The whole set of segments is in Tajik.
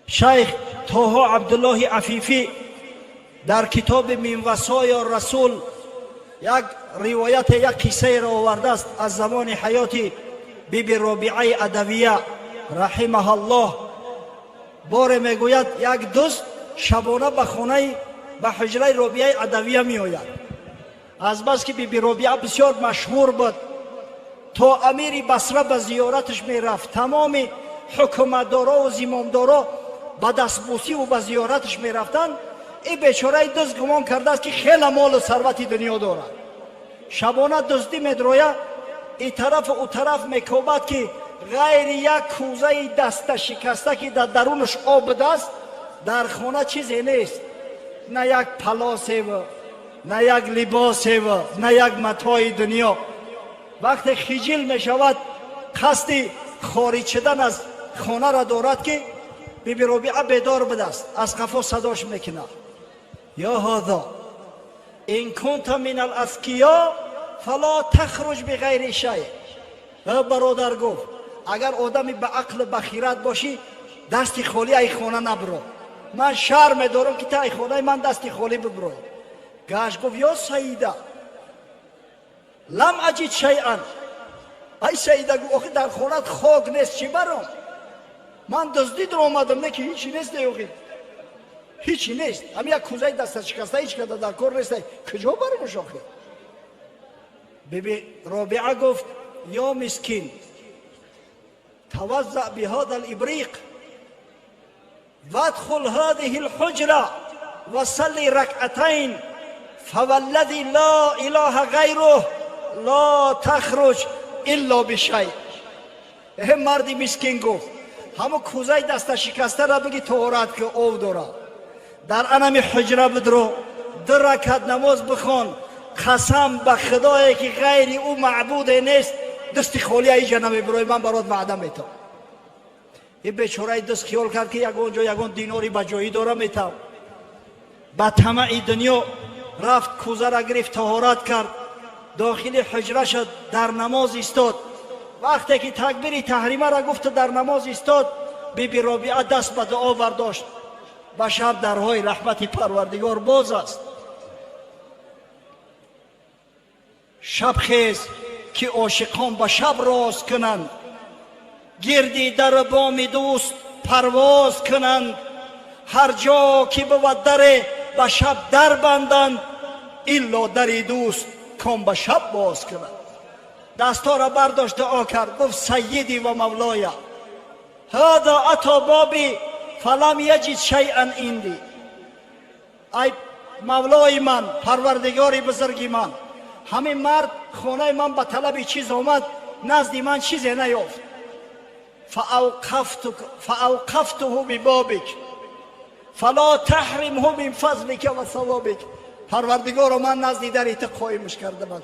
Шайх Тоҳо Абдуллоҳи Афифӣ дар китоби Мин васоя Расул як ривояте, як қиссаеро овардааст аз замони ҳаёти биби Робиаи Адавия раҳимаҳаллоҳ. Боре мегӯяд, як дузд шабона ба хонаи, ба ҳуҷраи Робиаи Адавия меояд. Азбаски биби Робиа бисёр машҳур буд, то амири Басра ба зиёраташ мерафт, тамоми ҳукуматдорову зимомдоро ба дастбусиву ба зиёраташ мерафтанд. Ин бечораи дузд гумон кардааст, ки хеле молу сарвати дунё дорад. Шабона дуздӣ медроя, и тарафу ӯ тараф мекобад, ки ғайри як кӯзаи даста шикаста, ки дар дарунаш об будааст, дар хона чизе нест: на як палосеву, на як либосеву, на як матои дунё. Вақте хиҷил мешавад, қасди хориҷ шудан аз хонаро дорад, ки биби Робиа бедор будааст, аз қафо садош мекунад: «Ё ҳозо, ин кунта мин алазкиё, фало тахруҷ биғайри шай». Бародар, гуфт, агар одами ба ақлу ба хират бошӣ, дасти холӣ ай хона набуро. Ман шарм медорам, ки та ай хонаи ман дасти холӣ бибурой. Гашт, гуфт: «Ё саида, лам аҷид шайан». Ай саида, гуфт, охи дар хонат хок нест, чӣ баром? Ман дуздӣ омадам, не ки ҳичи нест, не, охи ҳичи нест, ҳами як кӯзаи дасташикаста, ҳеч када дар кор нест, куҷо бармуш охи? Биби Робиа гуфт: «Ё мискин, توضأ بهذا الإبريق وادخل هذه الحجرة وصلي ركعتين، فوالذي لا إله غيره لا تخرج إلا بشيء». Марди мискин, гуфт, ҳамо кӯзаи даста шикастара биги, тоҳорат ки ов дора, дар анами ҳуҷра бидро, ду ракат намоз бихон. Қасам ба худое, ки ғайри ӯ маъбуде нест, дасти холӣ аиҷа намебирои, ман барот ваъда метавам. Ин бечораи дузд хиёл кард, ки ягон ҷо ягон динори ба ҷоӣ дора метав. Ба тамаи дунё рафт, кӯзара гирифт, тоҳорат кард, дохили ҳуҷра шуд, дар намоз истод. Вақте ки такбири таҳримаро гуфту дар намоз истод, биби Робиа даст ба дуо бардошт. Ба шаб дарҳои раҳмати Парвардигор боз аст. Шабхез, ки ошиқон ба шаб роз кунанд, гирди дару боми дӯст парвоз кунанд. Ҳар ҷо ки бувад даре, ба шаб дар банданд, илло дари дӯст, кон ба шаб боз кунанд. Дастҳоро бардошт, дуо кард, гуфт: «Сайиди ва мавлоя, ҳада ато боби фалам яҷид шайан инди». Ай мавлои ман, Парвардигори бузурги ман, ҳамин мард хонаи ман ба талаби чиз омад, назди ман чизе наёфт. فأوقفته ببابك فلا تحرمه من فضلك وثوابك. Парвардигоро, ман назди дари ту қоимш кардам,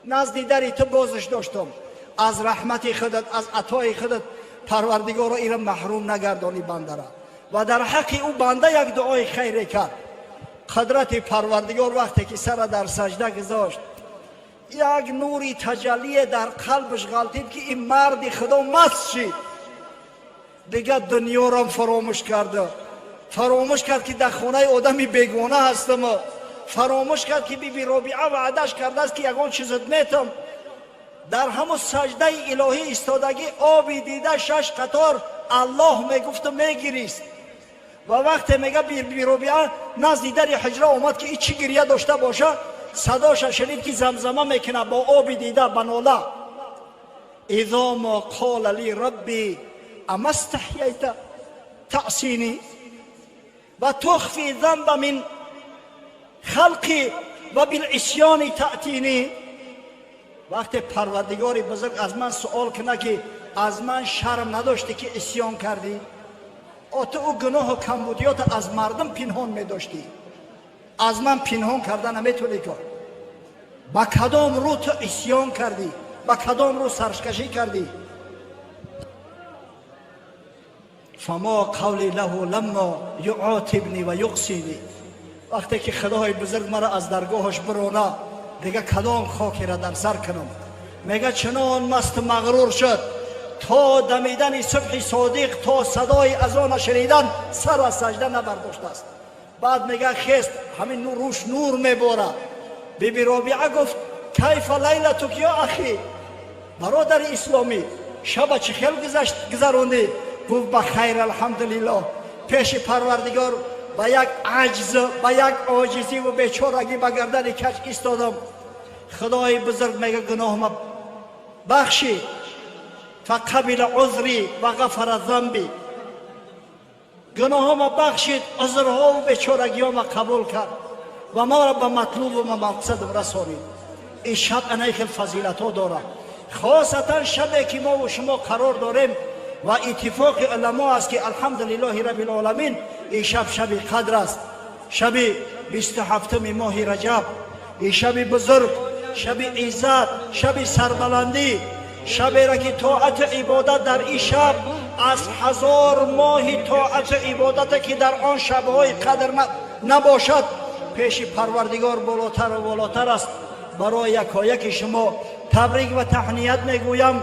назди дари ту бозш доштам. Аз раҳмати худат, аз атои худат, Парвардигоро, ира маҳрум нагардонӣ бандара. Ва дар ҳаққи ӯ банда як дуои хайре кард. Қудрати Парвардигор, вақте ки сара дар сажда гузошт, як нури таҷаллие дар қалбаш ғалтид, ки ин марди худо маст шид. Дигар дунёрам фаромӯш карда, фаромӯш кард, ки дар хонаи одами бегона ҳастам, фаромӯш кард, ки биби Робиа ваъдаш кардааст, ки ягон чизат метам. Дар ҳамун саждаи илоҳӣ истодагӣ, оби дида шаш қатор Аллоҳ мегуфту мегирист. Ва вақте, мега, биби Робиа назди дари ҳуҷра омад, ки и чӣ гиря дошта боша, садоша шунид, ки замзама мекунад бо оби дида, ба нола: «إذا ما قال لي ربي أما استحييت تعصيني وتخفي الذنب من خلقي وبالعصيان تأتيني». Вақте Парвардигори бузург аз ман суол кунад, ки аз ман шарм надоштӣ, ки исьён кардӣ, ту ӯ гуноҳу камбудиёта аз мардум пинҳон медоштӣ, аз ман пинҳон карда наметавонӣ. Кор ба кадом рӯ ту исьён кардӣ, ба кадом рӯ саркашӣ кардӣ? فما قولي له لما يعاتبني ويقصيني. Вақте ки худои бузург маро аз даргоҳаш бирона, дига кадом хокеро дар сар кунам? Мега, чунон масту мағрур шуд. То дамидани субҳи содиқ, то садои азона шунидан сар аз сажда набардоштааст. Баъд мега хест, ҳамин рӯш нур мебора. Биби Робиа гуфт: «Кайфа лайлатук, ё ахи?» Бародари исломӣ, шаба чӣ хел гузашт, гузарондӣ? Гуфт: «Ба хайр, алҳамдулиллоҳ. Пеши Парвардигор ба як аҷз, ба як оҷизиву бечорагӣ ба гардани каҷ истодам. Худои бузург мега гуноҳма бахшид. Фақабила узри ва ғафара замби. Гуноҳома бахшид, узрҳову бечорагиҳома қабул кард ва маро ба матлубу ба мақсадам расонид». Ин шаб анаи хел фазилатҳо дорад, хосатан шабе ки мову шумо қарор дорем. Ва иттифоқи уламо аст, ки алҳамдулиллоҳи раббил ин шаб шаби қадр аст, шаби 27-уми моҳи Раҷаб. Ин шаби бузург, шаби иззат, шаби сарбаландӣ, шаберо ки тоату ибодат дар ин шаб аз 1000 моҳи тоату ибодате, ки дар он шабҳои қадр набошад, пеши Парвардигор болотару болотар аст. Барои якояки шумо табрик ва таҳният мегӯям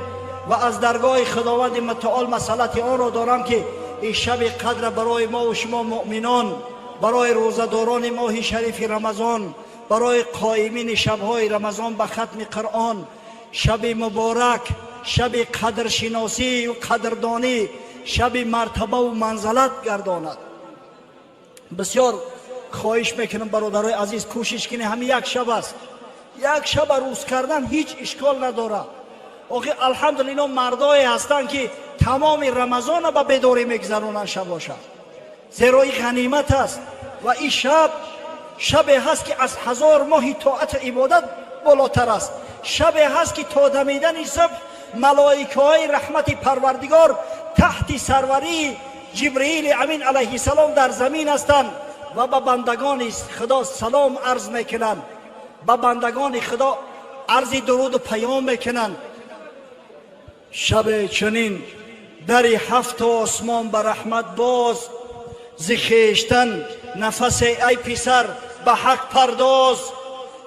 ва аз даргоҳи Худованди Мутаол масъалати онро дорам, ки ин шаби қадра барои мову шумо муъминон, барои рӯзадорони моҳи шарифи Рамазон, барои қоимини шабҳои Рамазон ба хатми Қуръон, шаби муборак, шаби қадршиносию қадрдонӣ, шаби мартабаву манзалат гардонад. Бисёр хоҳиш мекунам, бародарои азиз, кӯшиш кунед. Ҳамин як шаб аст, як шаба рӯз кардан ҳеҷ ишкол надорад. Охи, алҳамдулилло, мардое ҳастанд, ки тамоми Рамазона ба бедорӣ мегузаронанд шабоша, зеро ин ғанимат аст ва ин шаб шабе ҳаст, ки аз 1000 моҳи тоату ибодат болотар аст. Шабе ҳаст, ки то дамидани субҳ малоикаҳои раҳмати Парвардигор таҳти сарварии Ҷибриили Амин алайҳиссалом дар замин ҳастанд ва ба бандагони Худо салом арз мекунанд, ба бандагони Худо арзи дуруду паём мекунанд. Шабе чунин дари ҳафту осмон ба раҳмат боз, зи хештан нафасе, ай писар, ба ҳақ пардоз.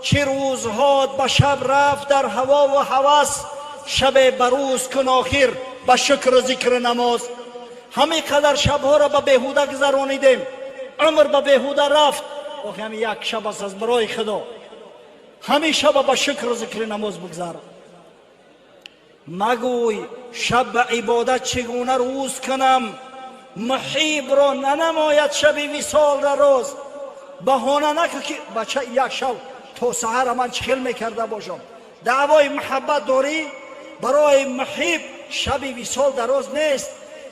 Чӣ рӯзҳот ба шаб рафт дар ҳавову ҳавас, шабе ба рӯз кун охир ба шукру зикру намоз. Ҳамин қадар шабҳоро ба беҳуда гузаронидем, умр ба беҳуда рафт. Охи, ҳамин як шаб аст, аз барои Худо ҳамин шаба ба шукру зикри намоз бигзар. Магӯй: «Шаб ба ибодат чӣ гуна рӯз кунам? Муҳибро нанамояд шаби висол дароз». Баҳона накун, ки бача, як шаб то саҳара ман чӣ хел мекарда бошам? Даъвои муҳаббат дорӣ, барои муҳиб шаби висол дароз нест.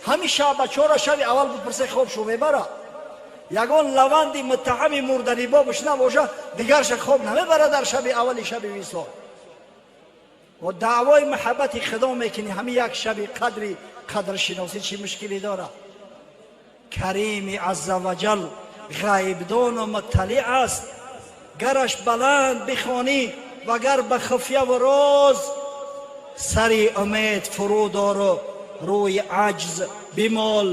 Ҳамин шаб бачаҳоро шаби аввал бипурсе, хоб шу мебара. Ягон лаванди муттаҳами мурданибобаш набоша, дигарша хоб намебара дар шаби аввали шаби висол. Ва даъвои муҳаббати Худо мекунӣ, ҳамин як шаби қадри қадршиносӣ чӣ мушкилӣ дорад? Карими азза ваҷал ғайбдону мутталиъ аст, гараш баланд бихонӣ вагар ба хуфяву роз. Сари умед фурӯ дору рӯи аҷз бимол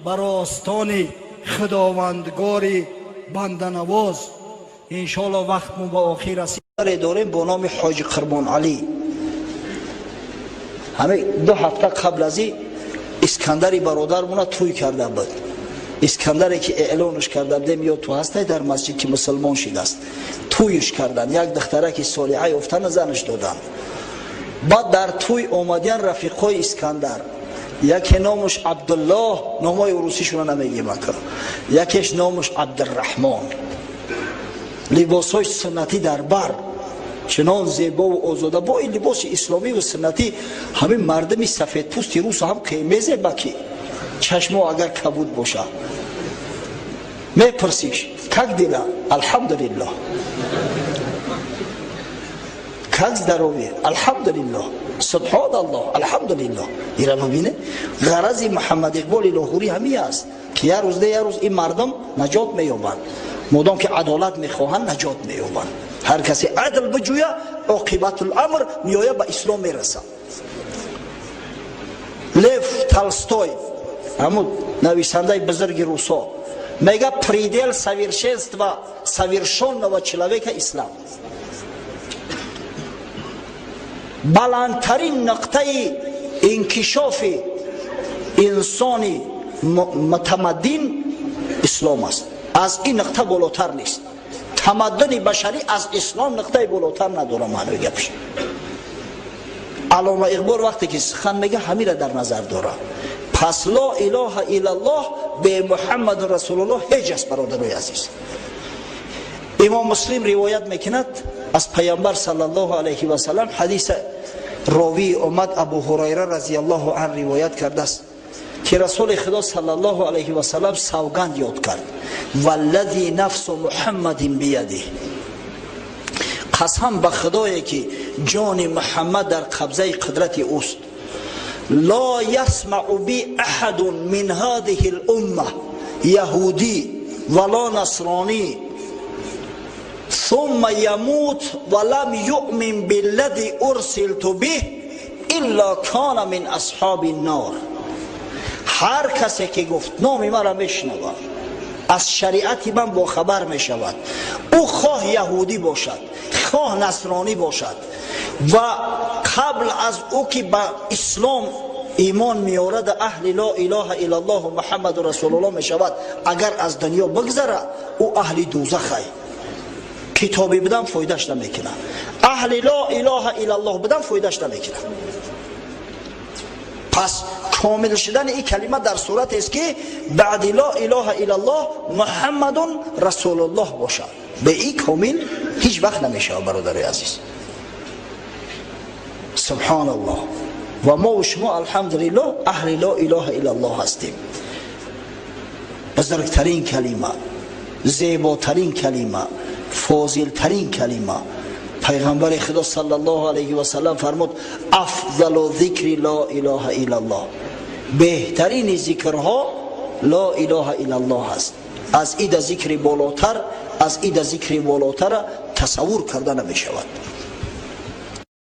ба ростони Худовандгори банданавоз. Иншоалло, вақтмон ба охир расид. Дорем бо номи Ҳоҷи Қурбоналӣ. Ҳамин 2 ҳафта қабл аз и Искандари бародармона тӯй карда буд. Искандаре, ки эълонш карда будем, ё ту ҳастай дар масҷид, ки мусулмон шидааст, тӯйш карданд, як духтараки солиҳа ёфтана, занаш доданд. Баъд дар тӯй омадиян рафиқҳои Искандар. Яке номаш Абдуллоҳ, номҳои урусишона намегем ака, якеш номаш Абдурраҳмон. Либосҳои суннатӣ дар бар, чунон зебову озода, бо ин либоси исломиву суннатӣ. Ҳамин мардуми сафедпӯсти русу ҳам мезеба, ки чашмо агар кабуд бошад. Мепурсиш: «Как дела?» «Алҳамдулиллоҳ». «Как здоровье?» «Алҳамдулиллоҳ». «Субҳоналлоҳ, алҳамдулиллоҳ». Ира бубине, ғарази Муҳаммад Иқболи Лоҳурӣ ҳамин аст, ки як рӯз не, як рӯз ин мардум наҷот меёбанд. Модом ки адолат мехоҳанд, наҷот меёбанд. Ҳар касе адл биҷӯя, оқибатуламр меоя, ба ислом мерасад. Лев Толстой, ҳамун нависандаи бузурги русо, мега: «Предел совершенства совершенного человека — ислам». Баландтарин нуқтаи Инкишофи инсони мутамаддин ислом аст. Аз ин нуқта болотар нест. Тамаддуни башарӣ аз ислом нуқтаи болотар надорад. Маънои гапш, Аллома Иқбол вақте ки сухан мега, ҳамира дар назар дорад. Пас ло илоҳа иллаллоҳ бе Муҳаммадун расулуллоҳ ҳеҷ аст. Бародарои азиз, Имом Муслим ривоят мекунад аз Паямбар саллаллоҳу алайҳи васалам. Ҳадиса ровии омад, Абу Ҳурайра разияллоҳу ан ривоят кардааст, ки Расули Худо саллаллоҳу алайҳи васалам савганд ёд кард: валлази нафсу Муҳаммадин биядиҳ, қасам ба Худое ки ҷони Муҳаммад дар қабзаи қудрати ӯст, ла ясмау би аҳадун мин ҳадиҳи лумма яҳудӣ вала насронӣ ثم يموت ولم يؤمن بالذي أرسلت به إلا كان من أصحاب النار. Ҳар касе ки, гуфт, номи маро мешунавад, аз шариати ман бохабар мешавад, ӯ хоҳ яҳудӣ бошад, хоҳ насронӣ бошад, ва қабл аз ӯ ки ба ислом имон меорад, аҳли ло илоҳа иллаллоҳу Муҳаммаду расулуллоҳ мешавад, агар аз дунё бигзара, ӯ аҳли дӯзахай. Китобӣ будан фоидаш намекунад, аҳли ло илоҳа иллаллоҳ будан фоидаш намекунад. Пас комил шудани ин калима дар суратест, ки баъди ло илоҳа иллаллоҳ Муҳаммадун расулуллоҳ бошад. Бе ин комил ҳеҷ вақт намешавад, бародари азиз. Субҳоналлоҳ. Ва мо шумо, алҳамдулиллоҳ, аҳли ло илоҳа иллаллоҳ ҳастем. Бузургтарин калима, зеботарин калима, фозилтарин калима. Пайғамбари Худо саллаллоҳу алайҳи васаллам фармуд: афзалу зикри ло илоҳа иллаллоҳ, беҳтарини зикрҳо ло илоҳа иллаллоҳ аст. Аз ида зикри болотар, аз ида зикри болотара тасаввур карда намешавад.